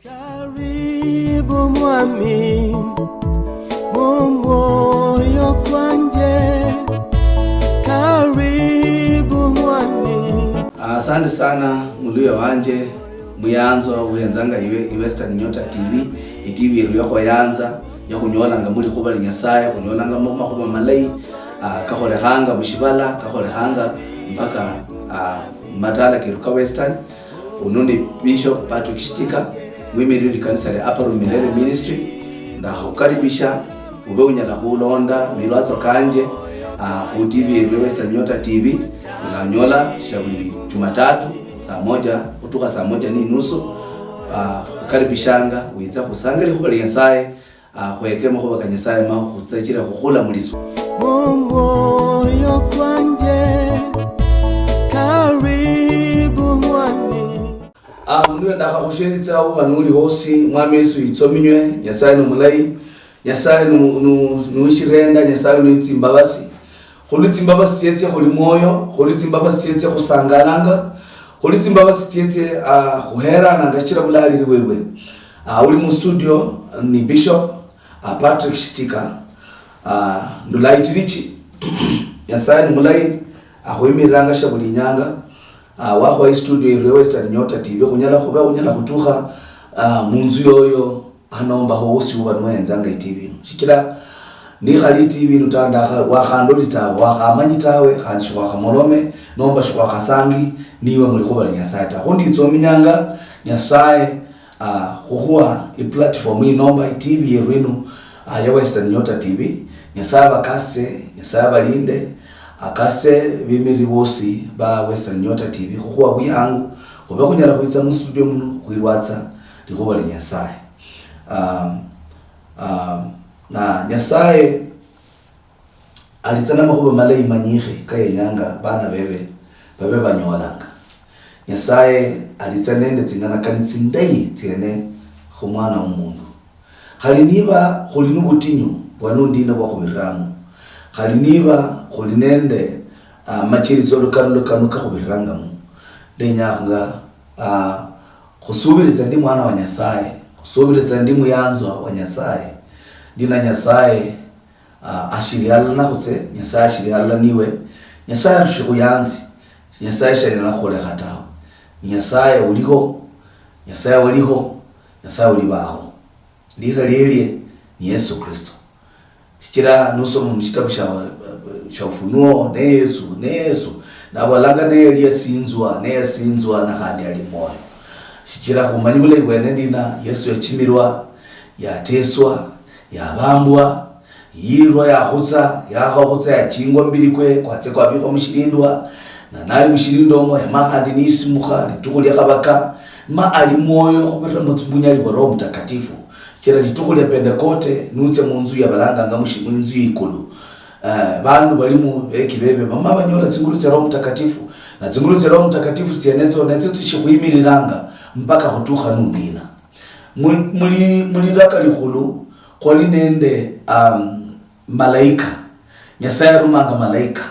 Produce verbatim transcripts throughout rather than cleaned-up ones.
Karibu mwami, mumwoyo kwanje. Karibu mwami. Asante sana, muluya wanje, muyanzwa, wenzanga iwe, i Western Nyota T V, i T V yeru yakhuyanza, yakhunyolanga muli khuba li Nyasaye, khunyolanga mu makhuba malayi, ah, kakholekhanga mushibala, kakholekhanga mpaka, ah, matala keru ka Western. Uno ni Bishop Patrick Shitika, mwimiriri likanisa lia Upper Room Milele Ministry. Ndakhukaribisha ube unyala khulonda milwatso kanje, ah, khu T V yeru ya Western Nyota T V. Unanyola sha buli Jumatatu saa moja khutukha saa moja ni nusu. Ah, khukaribishanga witsa khusangire khuba lia Nyasaye. Ah, khweke makhuba ka Nyasaye ma khutsachire khukhula mulisu. Mumwoyo kwanje, karibu mwami. Ah, mundu wenda akhakhusheritsa uba nuli hosi, Mwami Yesu yitsominywe, Nyasaye ni mulayi, Nyasaye nu-, nu-, nuwishirenda, Nyasaye nuwitsimbabasi. Khuli tsimbabasi tsietsie khuli mwoyo, khuli tsimbabasi tsietsie khusangalanga, khuli tsimbabasi tsietsie, ah, khuherananga shichira bulali li wewe. Ah, uli mu studio ni Bishop, ah, Patrick Shitika, ah, ndula Itirichi. Nyasaye ni mulayi, akhwimiriranga sha buli inyanga. Ah, wakhuha istudio yeru ya Western Nyota T V, khunyala khuba, khunyala khutukha, ah, munzu yoyo, anomba hosi uba nuhenzanga i T V ino. Shichira nikhali i T V ino ta, ndakha-, wakhandoli tawe, wakhamanyi tawe, khandi shikhwakhamolome, nomba shikhwakhasangi, niwe mulikhuba lia Nyasaye ta. Kho nditsominyanga Nyasaye, ah, khukhuha i platform ino, nomba i T V yeru ino, ah, ya Western Nyota T V. Nyasaye abakasitse, Nyasaye abalinde, akasitse bimiriri bosi ba Western Nyota T V, khukhuha buyangu, khube khunyala khwitsa mu studio muno, khwilwatsa likhuba lia Nyasaye. Ah, ah, na Nyasaye alitsa namakhuba malayi manyikhe kayenyanga bana bebe babe banyolanga. Nyasaye alitsa nende tsinganakani tsindayi tsiene khumwana womundu. Khali niba khuli nubutinyu bwa nundina bwakhubiriramo, khali niba khuli nende, ah, amacheriso lukanu lukanu kakhubirirangamo, ndenyanga, ah, khusubiritsa ndi mwana wa Nyasaye, khusubiritsa ndi muyanzwa wa Nyasaye, ndi na Nyasaye, ah, ashiri halala nakhutse, Nyasaye ashiri halala niwe, Nyasaye ashikhuyanzi, Nyasaye shanyala nakhulekha tawe. Ni Nyasaye uliho, Nyasaye waliho, Nyasaye ulibaho. Lira lielie ni Yesu Kristo. Shichira nusoma mushitabu shia, shia Ufunuo, ne Yesu, ne Yesu, nabolanga ne yali yasinzwa, ne yasinzwa, na khandi ali mwoyo. Shichira khumanyi bulayi bwene ndina, Yesu yachimirwa, yateswa, yabambwa, yirwa, yakhutsa, yakhakhutsa, yachingwa mubiri kwe, kwatsia kwabikhwa mushilindwa, na nali mushilindwa omwo, yama khandi nisimukha, litukhu lia khabaka, ma ali mwoyo khubirira mubunyali bwa Roho Mutakatifu. Shichira litukhu lia Pentekote, nutsia munzu yabalanganga mushi-, munzu ya ikulu, eh, bandu bali mu beki bebe, bama banyola tsingulu tsia Roho Mutakatifu, na tsingulu tsia Roho Mutakatifu tsienetso, netsio tsishikhwimiriranga mpaka khutukha nundina. Mu-, muli, muliraka likhulu, khwali nende, um, malaika. Nyasaye arumanga malaika.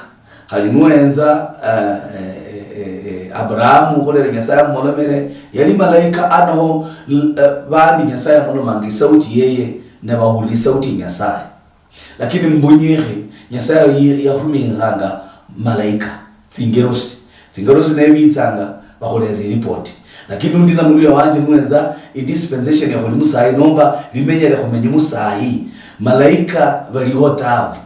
Khali nuhenza, eh, eh, eh, eh, Abrahamu, khulera Nyasaye amulomere, yali malaika, anoho, l-, eh, bandi Nyasaye amulomanga isauti yeye, ne bahulira isauti ya Nyasaye. Lakini mubunyikhi, Nyasaye yi-, yarumiranga malaika, tsingerosi. Tsingerosi nebitsanga, bakhulera iripoti. Lakini undi na muluya wanje nuhenza idispensation ya khuli musayi, nomba limenya lia khumenyi musayi, malaika baliho tawe.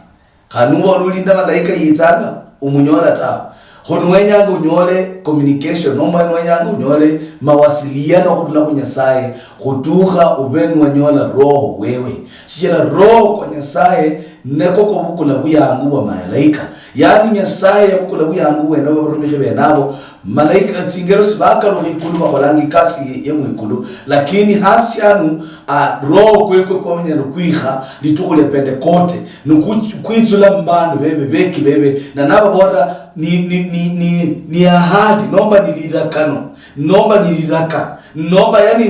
Khandi nubola ulinda malaika yitsanga, umunyola tawe. Kho niwenyanga unyole communication, nomba niwenyanga unyole mawasiliano khurula khu Nyasaye, khutukha ube niwanyola Roho wewe. Shichira Roho kwa Nyasaye niko kobukula buyangu bwa malaika. Yaani Nyasaye yabukula buyangu bwene bwa barumikhi bene abo. Malaika, tsingero sibakalukha ikulu bakholanga ikasi ye, ye mwikulu, lakini hasi hanu, ah, Roho kwekwe kwamanya nikwikha litukhu lia Pentekote, niku-, kwitsula mubandu bebe, beki bebe, na nababolera ni, ni, ni, ni, ni ahadi, nomba ni lirakano, nomba ni liraka, nomba yani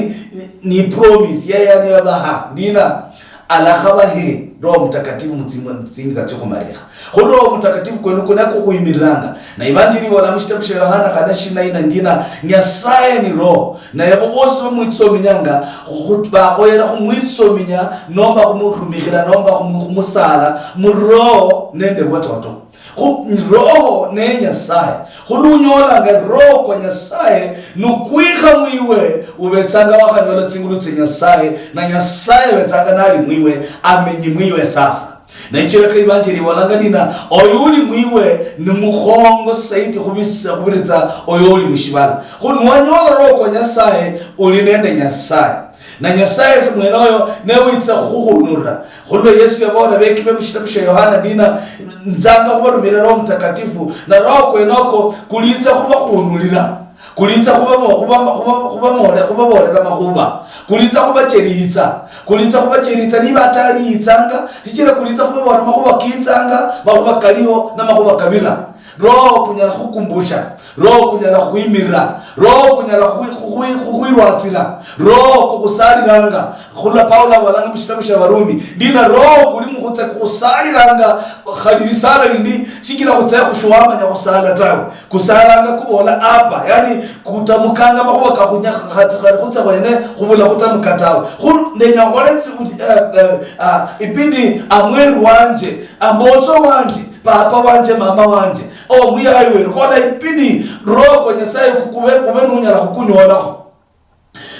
ni, ni promise, ya, yani yabaha, nina, Alakhabahe Roho Mutakatifu mutsinga tsiokhumalilikha. Khu Roho Mutakatifu kwenu kunako khwimiriranga. Na Ivanjili ivola mushitabu shia Yohana khana shina ina ndina, Nyasaye ni Roho. Na yabo bosi bamwitsominyanga, khu-, bakhoyera khumwitsominya, nomba khumurumikhira, nomba khumu-, khumusala, mu Roho nende bwatoto. Khu Roho ne Nyasaye. Khulunyolanga Roho kwa Nyasaye nukwikha mwiwe, ubetsanga wakhanyola tsingulu tsia Nyasaye, na Nyasaye abetsanga nali mwiwe, amenyi mwiwe sasa. Nechireka Ivanjili ibolanga nina, oyo uli mwiwe ni mukhongo saidi khubisa-, khubiritsa oyo uli mushivala. Khu niwanyola Roho kwa Nyasaye, uli nende Nyasaye. Na Nyasaye mwene oyo ne witsa khukhunura. Khulwa Yesu yabola bekibe mushitabu shia Yohana ndina, nzanga khubarumira Roho Mutakatifu, na Roho kwenoko kulitsa khubakhunulira. Kulitsa khubamo-, khubamo-, khuba-, khubamole-, khubabolera makhuba. Kulitsa khubacheriitsa. Kulitsa khubacheriitsa niba atali yitsanga, shichira kulitsa khubabolera makhuba kitsanga, makhuba kaliho, na makhuba kabira. Roho kunyala khukumbusha, Roho kunyala khwimirira, Roho kunyala khwi-, khwi-, khwirwatsira, Roho kukhusaliranga. Khula Paulo abolanga mushitabu shia Barumi, ndina Roho kuli mukhutse kukhusaliranga, khali lisala lindi, shichira khutse khushiwamanya khusala tawe. Kusalanga kubola Abba, yani kutamukanga makhuba kakhunya-, khatsi khali khutse khwene khubula khutamuka tawe. Khu ndenya khole tsi-, eh, eh, ah, ibidi amweru wanje, ambotso wanje, papa wanje, mama wanje, omuyayi weru, khola ibidi, Roho kwa Nyasaye kukube, kube nunyala khukunyolakho.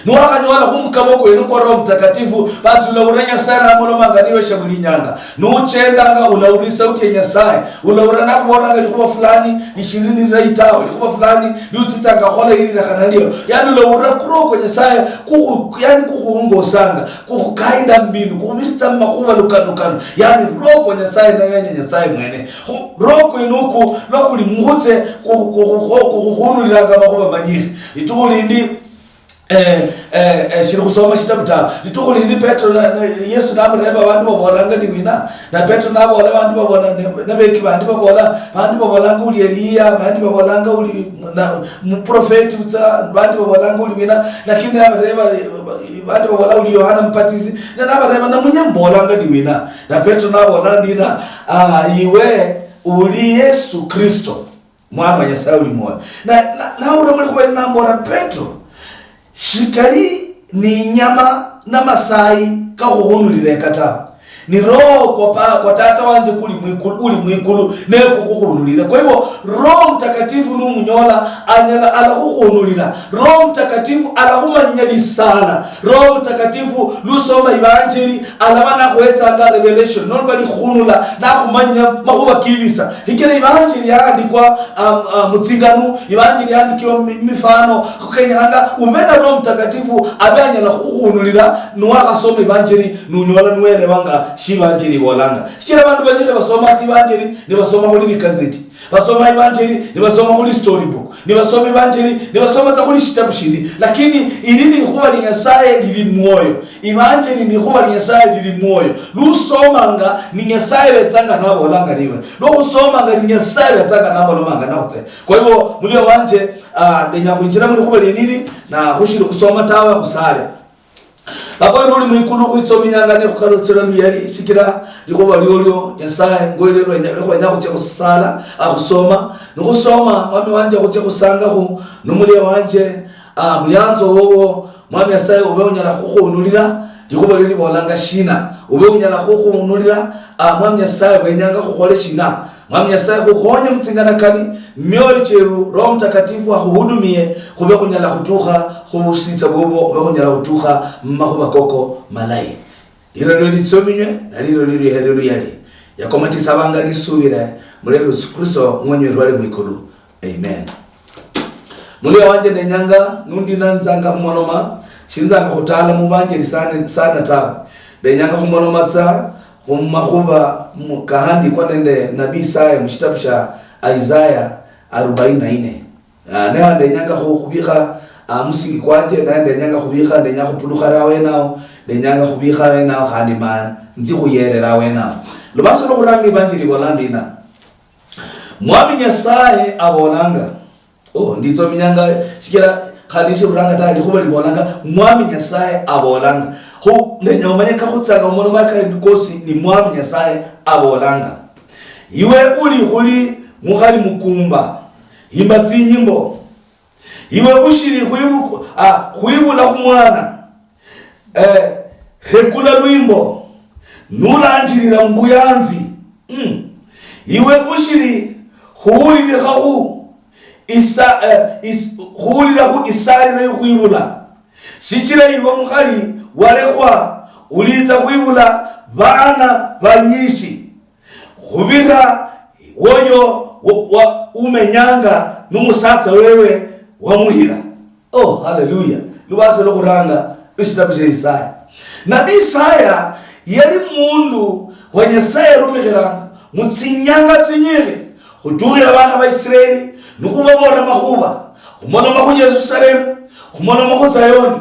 Niwakhanyola khumukabo kwenu kwa Roho Mutakatifu, basi ulaura Nyasaye namolomanga niwe shabulinyanga. Nuchendanga, ulaura isauti ya Nyasaye. Ulaura nakhubolanga likhuba fulani, ishirini nilira itawe, likhuba fulani, liutsitsanga khola ilirekhana lio. Yani ulaura kuroho kwa Nyasaye, kukhu-, yani kukhuongosanga, kukhukaida mbindu, khukhubiritsanga makhuba lukanu lukanu. Yani Roho kwa Nyasaye naye ni Nyasaye mwene. Khu-, Roho kwenuku, lwa kuli mukhutse, ku-, ku-, ku-, kukhukhunulilanga makhuba manyikhi. Litukhu lindi, eh, eh, eh, shili khusoma shitabu tawe. Litukhu lindi Petro na, na, Yesu namureba, "Bandu babolanga ndi wina?" Na Petro nabola, "Bandu babola, ne, nabeki bandi babola, bandi babolanga uli Eliya, bandi babolanga uli na, muprofeti butsa, bandi babolanga uli wina?" Lakini nabareba, eh, bandi babola uli Yohana Mubatizi. Na nabareba, "Na munye mubolanga ndi wina?" Na Petro nabola ndina, "Ah, iwe uli Yesu Kristo, Mwana wa Nyasaye uli mwoyo." Na, na, naura muli khubere nambola, "Petro, shikali ni inyama na masayi kakhuhunulire eka tawe. Ni Roho kwa pa-, kwa Tata wanje kuli mwikulu, uli mwikulu, ne kukhuhunulire." Kwa hivyo, Roho Mtakatifu numunyola, anyala, alakhuhunulira. Roho Mtakatifu alakhumanyia lisala. Roho Mtakatifu lusoma Ivanjili, alaba nakhuhetsanga revelation, nolba likhunula, nakhumanyia makhuba kibisa. Hikira Ivanjili yaandikwa, um, um, mutsinganu, Ivanjili yaandikirwa mi-, mifano, khukenyekhanga ube na Roho Mtakatifu, abe anyala khukhunulira, niwakhasoma Ivanjili, nunyola niwelewanga shivanjili ibolanga. Shichira vandu vanyikhi vasoma tsivanjili, nivasoma khuli ligazeti. Vasoma ivanjili, nivasoma khuli storybook. Nivasoma ivanjili, nivasoma tsa khuli shitabu shindi. Lakini ili ni likhuva lia Nyasaye lili mwoyo. Ivanjili ni likhuva lia Nyasaye lili mwoyo. Lusomanga, ni Nyasaye vetsanga navolanga niwe. Lwokhusomanga, ni Nyasaye vetsanga navolomanga nakhutse. Kwa hivyo, mulia wanje, ah, ndenya khwinjira mu likhuva lienili, na khushili khusoma tawe, khusale. Papa weru uli mwikulu, khwitsominyanga ne khukalutsira luyali, shichira likhuva liolio, Nyasaye, ngwele lwenya, lwekhwenya khutsia khusala, akhusoma. Nikhusoma, mwami wanje, khutsia khusangakhu, numulia wanje, ah, muyanzo wowo, Mwami Nyasaye, ube unyala khukhunulira, likhuva lio livolanga shina? Ube unyala khukhunulira, ah, Mwami Nyasaye, wenyanga khukhole shina? Mwami Nyasaye, khukhonye mutsinganakani, mumioyo chieru, Roho Mtakatifu akhuhudumie, khube khunyala khutukha khubusitsa bubwo, khube khunyala khutukha mumakhuba koko malayi. Lilo nilio litsominywe, na lilo nilio lihere luyali. Yakomatisabanga nisubire, muli Yesu Kristo, Mwami weru ali mwikulu. Amen. Mulia wanje, nenyanga, nundi nanzanga khumoloma, shinzanga khutala muvanjeli sana, sana tawe. Nenyanga khumoloma tsa khumakhuva mu-, kahandikwa nende nabii Isaya mushitabu shia Isaya arobaini na nne. Ah, ne handi ndenyanga khu-, khubikha, ah, musingi kwanje, naye ndenyanga khubikha, ndenya khupulukha awenao, ndenyanga khubikha awenao, khandi ma nzi khuyerera awenao. Lubaso lwokhuranga ivanjili ibola ndina. Mwami Nyasaye abolanga, oh, nditsominyanga, shichira Khandi nishirulanga tawe, likhuba libolanga, Mwami Nyasaye abolanga. Khu, ndenya umanye kakhutsanga mumaloma kandi kosi ni Mwami Nyasaye abolanga. Iwe uli khuli mukhali mukumba, imba tsinyimbo. Iwe ushili khwibu-, ah, khwibula khumwana, eh, rekula lwimbo, nulanjilila mubuyanzi. Mm. Iwe ushili khuwulilikhahu isa-, eh, is-, khuwulilakhu isalila yokhwibula. Shichila iwe mukhali walekhwa, ulitsa khwibula baana banyishi, khubira woyo wa, wa umenyanga numusatsa wewe wamuhila. Oh, haleluya! Lubasa lukhuranga lushitabu shia Isaya. Nabii Isaya yali mundu wa Nyasaye yarumikhiranga mutsinyanga tsinyikhi khutukhira bana ba Israeli, nikhubabolera makhuba, khumoloma khu Yerusalemu, khumoloma khu Zayoni,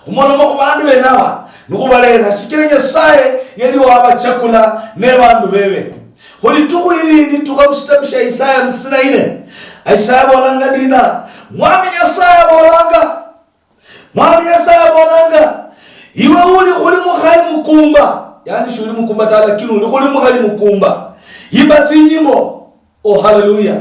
khumoloma khu bandu benaba, nikhubalera, shichira Nyasaye yali wabachakula ne bandu bebe. Khulitukhu ili nitukha mushitabu shia Isaya hamsini na nne. Isaya abolanga ndina, Mwami Nyasaye abolanga, Mwami Nyasaye abolanga, iwe uli khuli mukhali mukumba, yani shuli mukumba ta, lakini uli khuli mukhali mukumba, imba tsinyimbo. Oh, haleluya!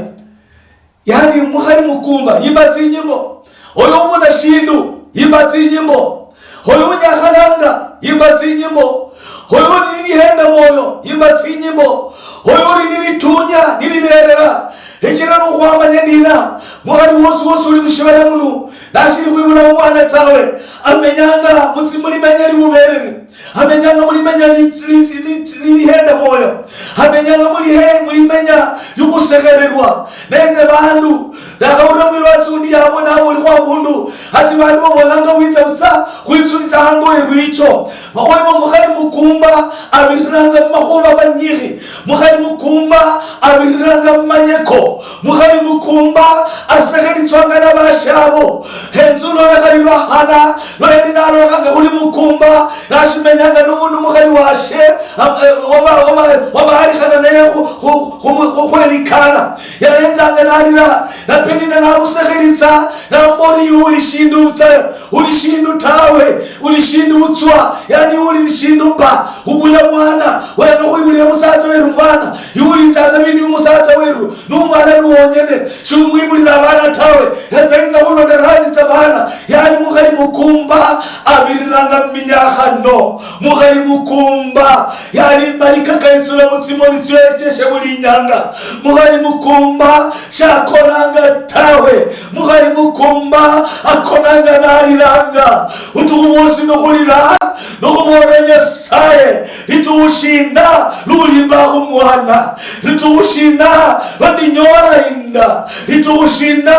Yani mukhali mukumba, imba tsinyimbo. Oyo ubula shindu, imba tsinyimbo. Oyo unyakhananga, imba tsinyimbo. Oyo uli nilihenda moyo, imba tsinyimbo. Oyo uli nilitunya, niliberera. Echira nukhwamanya ndina, mukhali wosi wosi uli mushibala muno, nashili khwibula omwana tawe, amenyanga mutsi-, mulimenya libubereri. Amenyanga mulimenya li-, li-, li-, li-, lilihenda moyo. Amenyanga mulihe-, mulimenya likhusakhererwa nende bandu. Ndakhaulira mwirwatsi undi yabo nabo ulikho abundu, ati bandu babolanga witsa busa khwitsulitsa hango herwicho. Bakhoywa mukhali mukumba abiriranga mumakhuba manyikhi. Mukhali mukumba abiriranga mumanyeko. Mukhali mukumba asekhelitswanga nabashabo. Henzu lolekha lilwa Hana, lwayali nalolekhanga khuli mukumba, nashimenyanga nomundu mukhali washe, am-, eh, waba, waba, wabahalikhana naye khu, khu, khu, khu, khwelikana. Yayenzanga nalira, na Penina namusekhelitsa, namubori, iwe uli shindu butsa, uli shindu tawe, uli shindu butswa, yani uli shindu mba, ubula mwana, wena khwibulira musatsa weru mwana, iwe ulitsatsa bindu bya musatsa weru, numwana nuwonyene, shiumwibulira abana tawe, etsa inza khulonda randi tsa bana, yani mukhali mukumba, abiriranga muminyakhano, mukhali mukumba, yani malika kaitsula mutsimoni tsiosi tsieshe buli inyanga, mukhali mukumba, shakonanga tawe. Mukhali mukumba akonanga nalilanga. Utukhu mwosi nukhulila, nukhuboolera Nyasaye, litukhu shina lulimba khumwana? Litukhu shina lwandinyola inda? Litukhu shina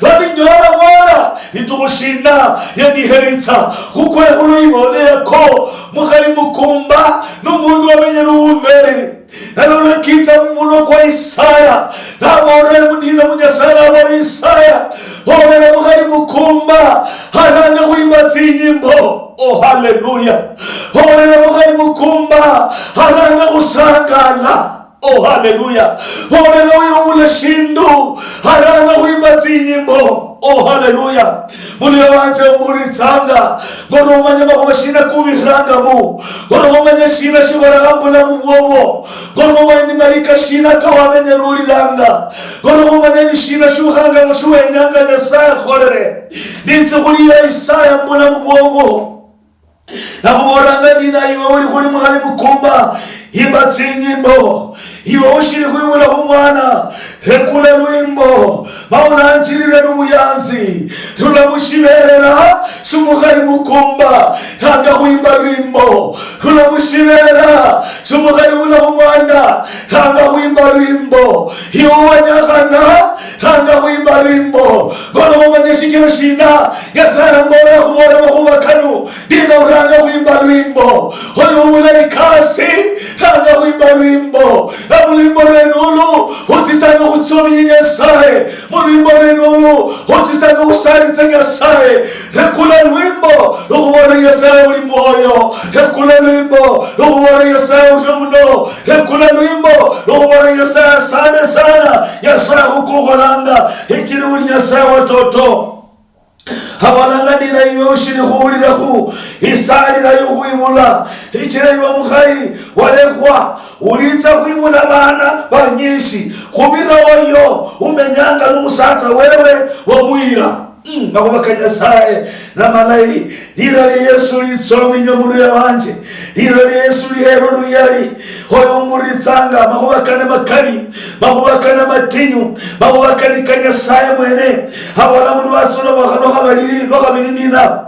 lwandinyola mwana? Litukhu shina lyandiheritsa khukwe khulwa ibole yako? Mukhali mukumba numundu wamenya nuwuberi. Nalolekitsa mumunwa kwa Isaya, naboolera mudina mu Nyasaye, naboolera Isaya, boolera mukhali mukumba, haranga khwimba tsinyimbo. Oh, haleluya! Boolera mukhali mukumba, haranga khusangala. Oh, haleluya! Boolera uyo ubula shindu, haranga khwimba tsinyimbo. Oh, haleluya! Mulio wanje, mbulitsanga, ngorwa omanya makhuwa shina kubirirangamo, ngorwa omanya shina shikholekha mubulamu bwobwo, ngorwa omanya ni malika shina kawamenya nulilanga, ngorwa omanya ni shina shukhangamo shuwenyanga Nyasaye akholere. Nitsi khuliya Isaya mubulamu bwobwo. Nakhuboolanga ndina, iwe uli khuli mukhali mukumba, imba tsinyimbo. Iwe ushili khwibulakho mwana, rekula lwimbo, ma unanjilile nubuyanzi. Rula mushiberera shumukhali mukumba, ranga khwimba lwimbo. Rula mushiberera shumukhali ubulakho mwana, ranga khwimba lwimbo. Iwe uwanyakhana, ranga khwimba lwimbo. Ngolwa omanya shikila shina Nyasaye ambola khubola makhuba kanu, ndina uranga khwimba lwimbo. Oyo ubula ikasi, ranga khwimba lwimbo. Na mulwimbo lwenulu, utsitsanga khutsomi Nyasaye. Mulwimbo lwenulu, utsitsanga khusalitsa Nyasaye. Rekula lwimbo lukhubola Nyasaye uli mwoyo. Rekula lwimbo lukhubola Nyasaye uli muno. Rekula lwimbo lukhubola Nyasaye asante sana. Nyasaye khukukholanga, ichili uli Nyasaye watoto. Habolanga ndina iwe ushili khuhulirakhu isalira yokhwibula, ichira iwe mukhali walekhwa, ulitsa khwibula bana banyishi khubira oyo umenyanga numusatsa wewe womuyira. Mm, makhuba ka Nyasaye namalayi. Lira lia Yesu litsominywe muluya wanje. Lira lia Yesu liherwe luyali. Oyo umuritsanga makhuba kane makali, makhuba kane matinyu, makhuba kane ka Nyasaye mwene. Habola mulu basula bwakha lwakhabili, lwakhabili nina.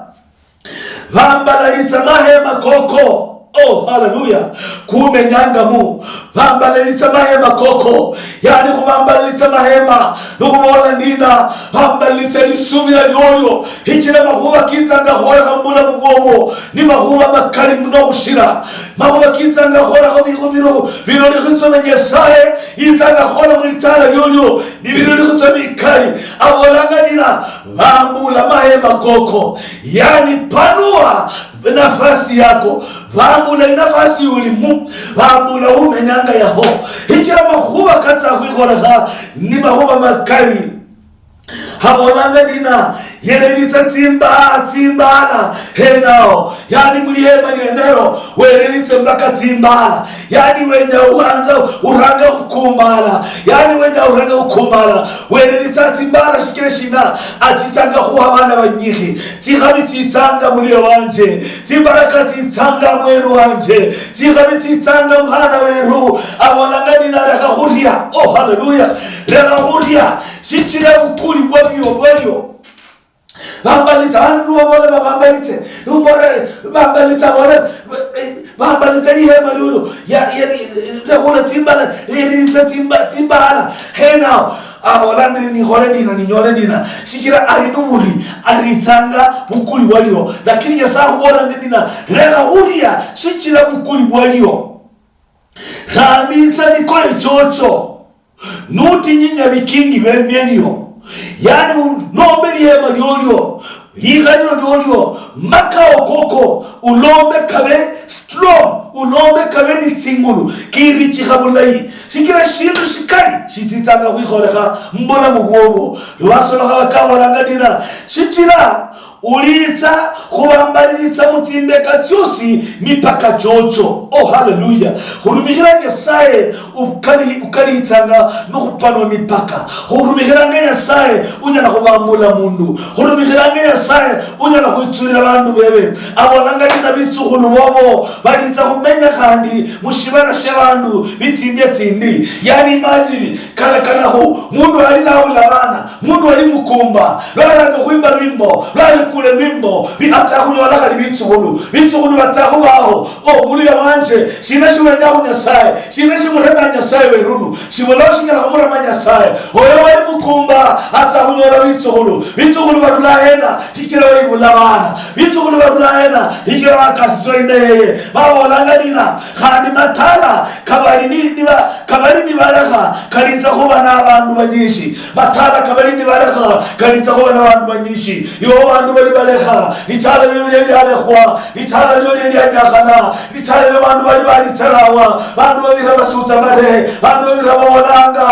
Bambalalitsa mahema koko. Oh, haleluya. Kumenyanga mu. Bambalalitsa mahema koko. Yani khubambalalitsa mahema. Nukhubola ndina, bambalalitsa lisubira lyolyo. Hichira makhuba kitsanga khwolekha mubulamu bwobwo. Ni makhuba makali muno khushira. Makhuba kitsanga khwolekha bikhu bino. Bino ni khitsome Nyasaye. Yitsanga khwola mulitala lyolyo. Ni bino ni khitsome ikali. Abolanga ndina, bambula mahema koko. Yani panua nafasi yako, bambula inafasi ulimu, bambula umenyanga yaho. Hichira makhuba katsa khwikholekha ni makhuba makali. Habolanga ndina, yerelitsa tsimba-, tsimbala henao. Yani mulihema lienelo, werelitse mpaka tsimbala. Yani wenya uranza, uranga khukumbala. Yani wenya uranga khukumbala. Werelitsa tsimbala shichira shina, atsitsanga khuha bana banyikhi. Tsikhabi tsitsanga mulia wanje, tsimbaraka tsitsanga mweru wanje, tsikhabi tsitsanga mwana weru. Abolanga ndina, lekha khuria. Oh, haleluya. Lekha khuria, shichira bukuli bwabio bwalio. Bambalitsa, bandu nubabola babambalitse, numbore bambalitsa, bole, bambalitsa lihema liulu, ya, ya, lekhula tsimbala, lilitsa tsimba-, tsimbala. Henao, abola ndi, nikhole ndina, ninyole ndina. Shichira ali nuburi, aritsanga bukuli bwalio. Lakini Nyasaye akhubolanga ndina, lekha khuria, shichira bukuli bwalio. Rambitsa mikoye chocho. Nutinyinya bikingi bienio. Yani, unombe lihema liolio, likhalilo liolio, makao koko, ulombe kabe strong, ulombe kabe ni tsingulu, kirichikha bulayi. Shichira shindu shikali shitsitsanga khwikholekha mubulamu bwobo. Lwasolokha bakabolanga ndina, shichira ulitsa khubambalilitsa mutsimbeka tsiosi mipaka chocho. Oh, haleluya! Khurumikhira Nyasaye ukali-, ukalitsanga nokhupanwa mipaka. Khurumikhiranga Nyasaye unyala khubambula mundu. Khurumikhiranga Nyasaye unyala khwitsulira bandu bebe. Abolanga ndina bitsukhulu bobo balitsa khumenya khandi mushibala shia bandu bitsimbia tsindi. Yani imagine, kalakanakhu mundu ali nabula bana, mundu wali mukumba, lwaranga khwimba lwimbo, lwayikule lwimbo, bi-, atsa khunyola khali bitsukhulu, bitsukhulu batsa khubaho. Oh, muluya wanje, shina shiwenya khu Nyasaye? Shina shimurema Nyasaye werunu? Shibula shinyala khumurema Nyasaye. Oyo wali mukumba, atsa khunyola bitsukhulu. Bitsukhulu barula hena? Shichira wayibula bana. Bitsukhulu barula hena? Shichira wakasitswa inda yeye. Babolanga ndina, khandi matala kabali ni, niba-, kabali nibalekha, kalitsa khuba nabandu banyishi. Matala kabali nibalekha, kalitsa khuba nabandu banyishi. Iwo bandu bali balekha, litala lilio lialialekhwa, litala lilio lialianyakhana, litala lilio bandu bali balitserawa, bandu babira basutsa mare, bandu babira babolanga,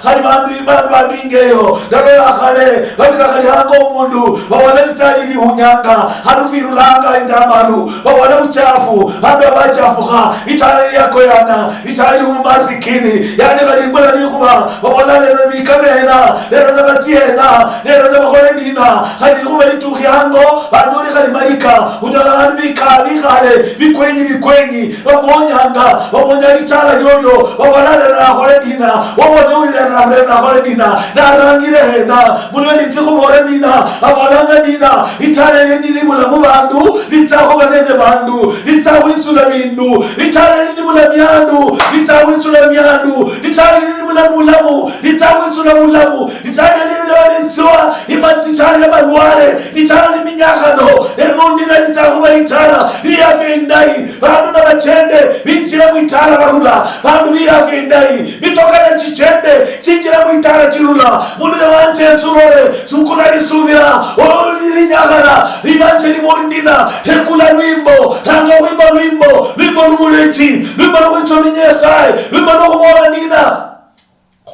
khali bandu, bandu, bandu ingeyo, ndalola khale, babira khali hango omundu, babola litala lilihunyanga, harufu irulanga indamanu, babola buchafu, bandu abachafukha, litala liakoyana, litali umasikini, yani khali imbula nikhuba, babola lero nibikamena, lero nabatsiena, lero nabakhola ndina, khali likhuba litukhi hango, banyoli khali malika, unyola bandu bika-, bikhale, bikwenyi, bikwenyi, bamonyanga, bamonya litala liolio, babola lero nakhole ndina, wabone uyu lero nakhole, nakhole ndina, narangire hena, Munwe nitsi khubole ndina, abolanga ndina, litala lili nilibula mu bandu, litsa khuba nende bandu, litsa khwitsula bindu, litala lili nibula miandu, litsa khwitsula miandu, litala lili nibula bulamu, litsa khwitsula bulamu, litala lili nibula litsa, ima-, litala lya malwale, litala lya minyakhano, lero ndina litsa khuba litala lya afya indayi, bandu nabachende, binjire mwitala barula, bandu bi afya indayi, mitoka nechichende, chinjira mwitala chirula, muluya wanje nzurore, sukula lisubira, oluli linyakhana, libanje liboli ndina, rekula lwimbo, ranga khwimba lwimbo, lwimbo lubulechi, lwimbo lukhwitsomia Nyasaye, lwimbo lwokhubola ndina.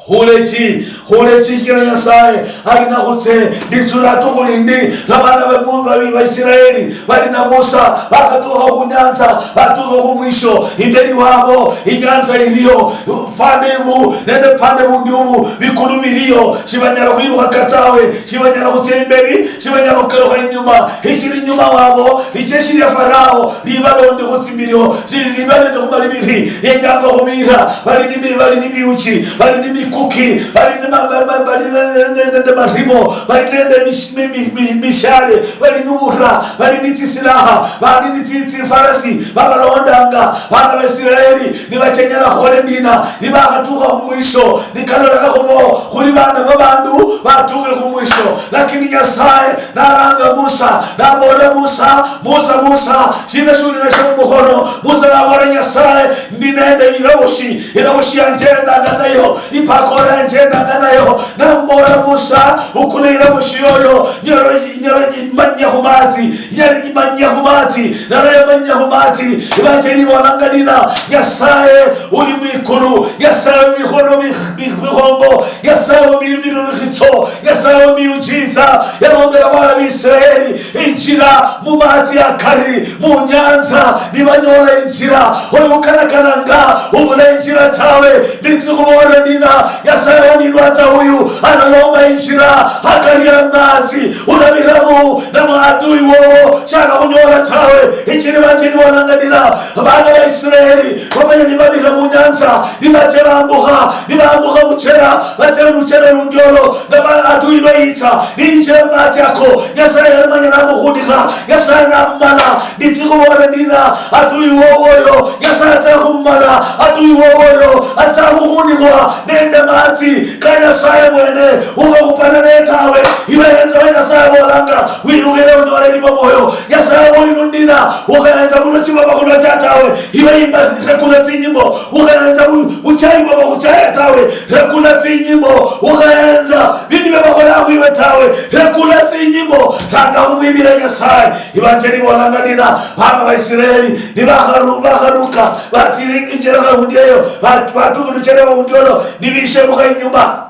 Khule chi, khule chi, kila Nyasaye ali nakhutse, litsura tukhulindi, abana be mu-, ba-, ba Israeli bali na Musa, bakhatukha khu nyanza, batukha khu mwisho, imbeli wabo inyanza iliyo, pande ibu nende pande bundi ubu, bikulu biliyo, shibanyala khwilukhaka tawe, shibanyala khutsia imbeli, shibanyala khukalukha inyuma, ichili inyuma wabo, lijeshi lia Farao, libalondi khutsimbilio, chili libalende khumalibili, yenyanga khubira, bali ni mi-, bali ni miuchi, bali ni mikuki, bali ni ma-, ma-, ma-, bali ne-, ne-, ne-, nende marimo, bali nende mish-, mi-, mi-, mi-, mishale, bali ni bura, bali ni tsisilaha, bali ni tsi-, tsifarasi, babalondanga, bana ba Israeli, nibachenyela khole ndina, nibakhatukha khumwisho, nikalolekha khubo, khuli bana babandu, batukhe khumwisho. Lakini Nyasaye naranga Musa, naboolera Musa, "Musa, Musa, shina shuli nasho mumukhono?" Musa naboolera Nyasaye, "Ndi nende iloboshi, iloboshi yanjendanga nayo, ipakora yanjendanga nayo." Namuboolera Musa, "Bukula iloboshi yoyo, nyoro, nyoro imanyia khumatsi, nyoro imanyia khumatsi." Nalo yamanyia khumatsi, ibanjeli ibolanga ndina, Nyasaye uli mwikulu, Nyasaye wemikhono mi-, mi-, mikhongo, Nyasaye wemi-, mirumikhitso, Nyasaye wemiujiza, yalombela bana ba Israeli injira mumatsi akari, munyanza, nibanyola injira. Oyo ukanakananga ubula injira tawe, nitsi khuboolera ndina, Nyasaye wanilwatsa uyu, analomba injira akari amatsi, unabiramu, na maadui wowo, shana khunyola tawe. Ichiri banjeli bolanga ndina, abana ba Israeli, bamanya nibabira munyanza, nibatse bambukha, nibambukha buchera, batse luchera lundiolo, na ba-, adui lwayitsa, ninjira mumatsi ako, Nyasaye yalimanya namukhundikha, Nyasaye namumala, nitsi khuboolera ndina, adui wowo oyo, Nyasaye atsa khumumala, adui wowo oyo, atsa khukhunikwa nende matsi ka Nyasaye mwene, ukhakhupana naye tawe. Iwe yenza wa Nyasaye abolanga, wirukhire unyole elimo mwoyo. Nyasaye aboli nundina, ukhayenza muno chibabakhulwa cha tawe. Iwe imba, rekula tsinyimbo, ukhayenza bu-, buchayi bwabakhuchaya tawe. Rekula tsinyimbo, ukhayenza bindu byabakhola khwiwe tawe. Rekula tsinyimbo, ranga khumwimbira Nyasaye. Ibanjeli ibolanga ndina, bana ba Israeli, nibakharu-, bakharuka, batsiri injira khaundi eyo, ba-, batuka luchera khaundi olo, nibishebukha inyuma.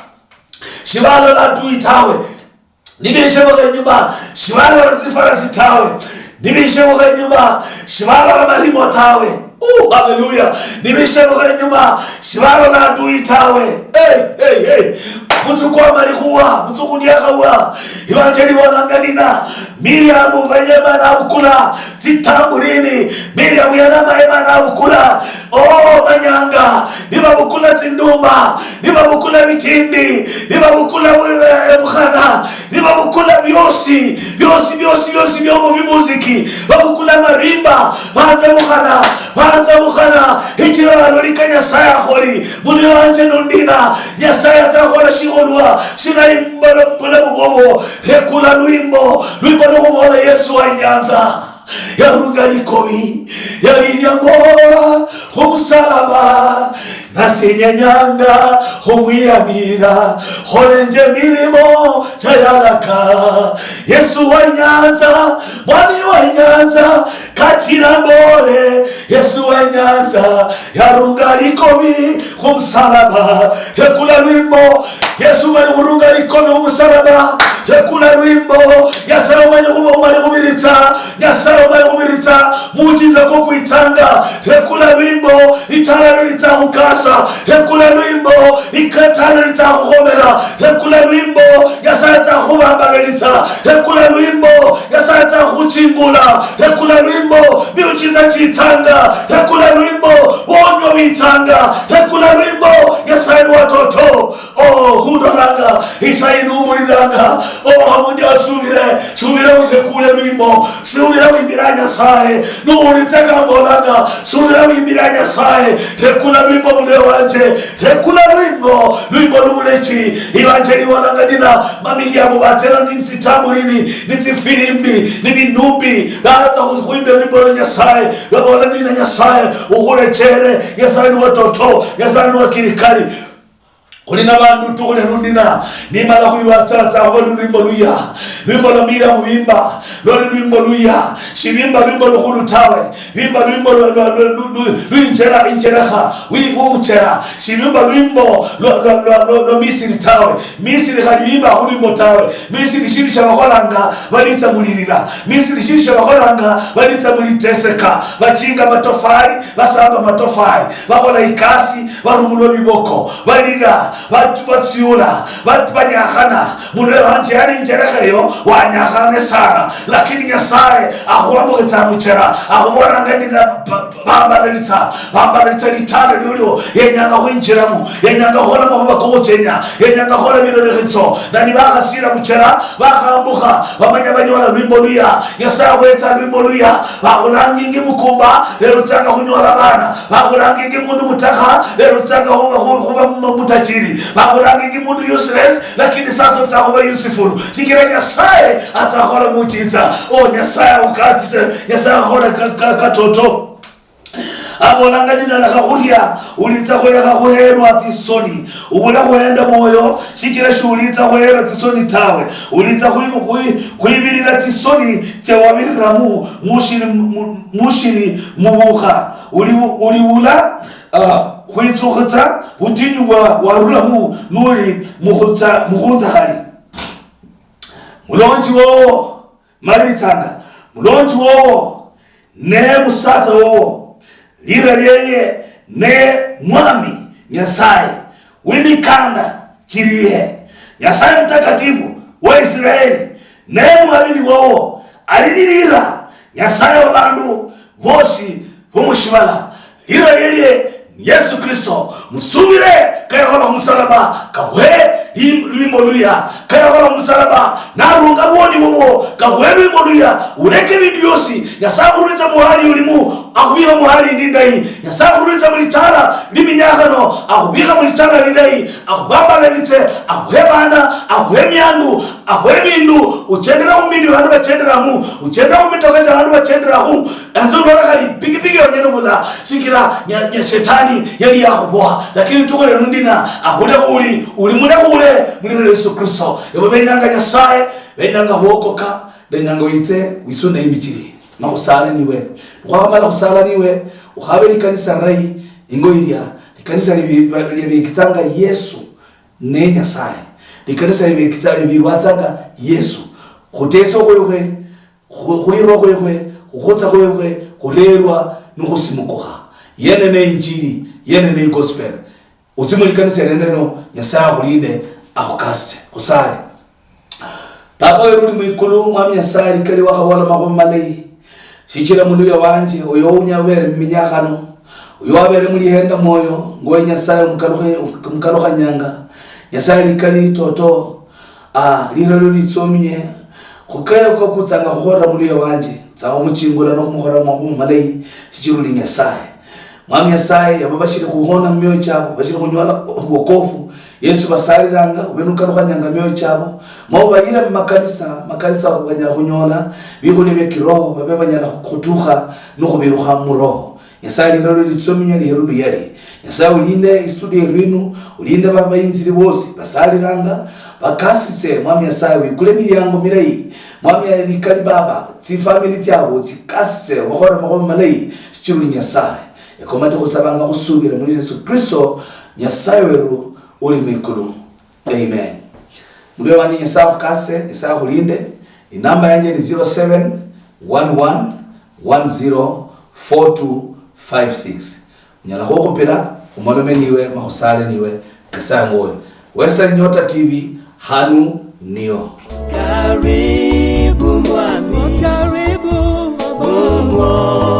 Shibalola adui tawe. Nibishebukha inyuma, shibalola tsifarasi tawe. Nibishebukha inyuma, shibalola marimo tawe. Uh, haleluya. Nibishebukha inyuma, shibalola adui tawe. Hey, hey, hey. Mutsuku wa malikhuwa, mutsuku ndiakhawa. Ibanjeli ibolanga ndina, Miriamu bayema nabukula tsitamburini. Miriamu yanama yema nabukula. Oh, manyanga, nibabukula tsinduma, nibabukula bitindi, nibabukula bu-, eh, bukhana, nibabukula biosi, biosi, biosi, biosi biomo bimuziki, babukula marimba, banza bukhana, banza bukhana, ichira balolika Nyasaye akholi, mundu wanje nundina, Nyasaye atsakhola shikholwa, shirayi mbula-, bulamu bwobo, rekula lwimbo, lwimbo lwokhuboola Yesu wa inyanza. Yarunga likobi, yalilia mbo khumusalaba, nasinyenyanga khumwiyanira, kholenje milimo chayalaka. Yesu wa inyanza, mwami wa inyanza, kachira mbole, Yesu wa inyanza, yarunga likobi khumusalaba. Rekula lwimbo, Yesu mali khurunga likono khumusalaba. Rekula lwimbo, Nyasaye umali khuba, umali khubiritsa, Nyasaye umali khubiritsa, muchinza kwa kwitsanga. Rekula lwimbo, litala lyo litsa khukasa. Rekula lwimbo, likatala litsa khukhomera. Rekula lwimbo, Nyasaye atsa khubambalalitsa. Rekula lwimbo, Nyasaye atsa khuchingula. Rekula lwimbo, miuchiza chitsanga. Rekula lwimbo, wonywa bitsanga. Rekula lwimbo, Nyasaye ni watoto. Oh, khundolanga, isayi numbulilanga. Oh, hamundi asubire, subira wirekule lwimbo. Subira wimbira Nyasaye. Nuwulitsa kambolanga, subira wimbira Nyasaye. Rekula lwimbo mune wanje. Rekula lwimbo, lwimbo lubulechi. Iwanje liwolanga ndina, mamiliamu batsera ni tsitambulini, ni tsifirimbi, ni binubi. Baratsa khu-, khuimbira lwimbo lwa Nyasaye. Babola ndina Nyasaye, ukhulechere. Nyasaye ni watoto, Nyasaye ni wakirikari. Khuli na bandu tukhule lundina, nimala khwirwatsatsa khuba lulwimbo luya, lwimbo lwa mira mubimba, lwali lwimbo luya, shibimba lwimbo lukhulu tawe, bimba lwimbo lwa, lwa, lwa, lwa, lwa, lwinjera, injerekha, wi-, wumuchera, shibimba lwimbo lwa, lwa, lwa, lwa, lwa Misiri tawe, Misiri khali bimba khulwimbo tawe, Misiri shindu shabakholanga, balitsa mulirira, Misiri shindu shabakholanga, balitsa muliteseka, bachinga matofali, basamba matofali, bakhola ikasi, barumulwa biboko, balira, bat-, batsiula, bat-, banyakhana. Mundu wanje yali injerekha eyo, wanyakhane sana. Lakini Nyasaye akhuambukhitsa muchera, akhubolanga ndi na ba-, ba-, bambalalitsa, bambalalitsa litala liolio, yenyanga khwinjiramo, yenyanga khukhola makhuba kokhuchenya, yenyanga khukhola birolekhetso. Na nibakhasira muchera, bakhambukha, bamanya banyola lwimbo luya. Nyasaye akhwetsa lwimbo luya, bakhulangingi mukumba, lero uchanga khunyola bana, bakhulangingi mundu mutakha, lero uchanga khuba, khu-, khuba mu-, mutachiri, bakhulangingi mundu useless, lakini sasa ucha khuba useful, shichira Nyasaye acha khukhola muchitsa. Oh, Nyasaye aukasitse, Nyasaye akhola ka-, ka-, katoto. Abolanga, ndinalekha khulia, ulitsa khulekha khuherwa tsisoni. Ubule khuhenda mwoyo, shichira shulitsa khuherwa tsisoni tawe. Ulitsa khwi-, khwi-, khwibirira tsisoni tsia wabiriramu mushiri mu-, mushiri mubukha. Ulibu-, ulibula, ah, khwitsukhitsa butinyu bwa warulamu nuli mukhutsa-, mukhunza khali. Mulonji wowo, malitsanga, mulonji wowo, ne musatsa wowo, lira lieye ne Mwami Nyasaye wi mikanda chilihe, Nyasaye Mutakatifu wa Israeli, ne Mwami ni wowo, ali ni lira, Nyasaye wa bandu bosi bo mushivala. Lira lielie ni Yesu Kristo. Musubire kayakhola khumusalaba, kawe li-, lwimbo luya. Kayakhola khumusalaba, narunga bwoni bubwo, kawe lwimbo luya. Uleke bindu biosi. Nyasaye akhurulitsa muhali ulimu, akhubikha muhali indi ndayi. Nyasaye akhurulitsa mulitala liminyakhano, akhubikha mulitala lidayi. Akhubambalalitse, akhuhe bana, akhuhe miandu, akhuhe bindu, uchendera khubindu bia bandu bachenderamu, uchendera khumitoka chia bandu bachenderahu. Enzo ulola khali pikipiki yonyene bula, sikira nya, nya shetani yali yakhuboha. Lakini tukhole nundina, akhule khuli, uli mulekhule, muliro lya Yesu Kristo. Ebo benyanga Nyasaye, benyanga khuokoka, benyanga witse, wisune imichiri. Makhusale niwe. Khwakhamala khusala niwe, ukhabe likanisa rayi, ingo ilia, likanisa libi-, ba-, liabekitsanga Yesu ne Nyasaye. Likanisa libekitsa, libirwatsanga Yesu. Khutesa khwekwe, khu-, khwirwa khwekwe, khukhutsa khwekwe, khurerwa, nikhusimukukha. Yene ne injili, yene ne gospel. Utsi mulikanisa lileno, Nyasaye akhulinde, akhukasitse. Khusale. Papa weru uli mwikulu, Mwami Nyasaye, likali wakhabola makhuwa malayi. Shichira muluya wanje, oyo ounya ubere muminyakhano, oyo wabere mulihenda mwoyo, ngoye Nyasaye omukalukhe-, omukalukhanyanga. Nyasaye likali toto, ah, liralo litsominye, khukayo kokutsanga khukholera muluya wanje, tsanga khumuchingula nokhumukholera makhuwa malayi, shichira uli Nyasaye. Mwami Nyasaye, abo bashiri khuhona mumioyo chabo, bashiri khunyola wokofu, Yesu basaliranga, ube nukalukhanyanga mioyo chabo, ma ubayire mumakanisa, makanisa banyala khunyola bikhulia bia kiroho, babe banyala khutukha nukhubirukha muroho. Nyasaye, liralo litsominya liheru luyali. Nyasaye, ulinde istudio yeru inu, ulinde babayinziri bosi basaliranga, bakasitse, Mwami Nyasaye, wikule emiliango milayi. Mwami, likali Baba, tsifamili tsiabo tsikasitse, obakhole makhuwa malayi, shichira uli Nyasaye. Eko mati khusabanga khusubira muli Yesu Kristo, Nyasaye weru uli mwikulu. Amen. Mulio wanje, Nyasaye akhukase, Nyasaye akhulinde. Inamba yanje ni zero seven one one one zero four two five six. Unyala khukhupira, khumolome niwe, ma khusale niwe, Nyasaye ngoye. Western Nyota T V, hanu nio. Karibu mwami. Karibu. Mungu.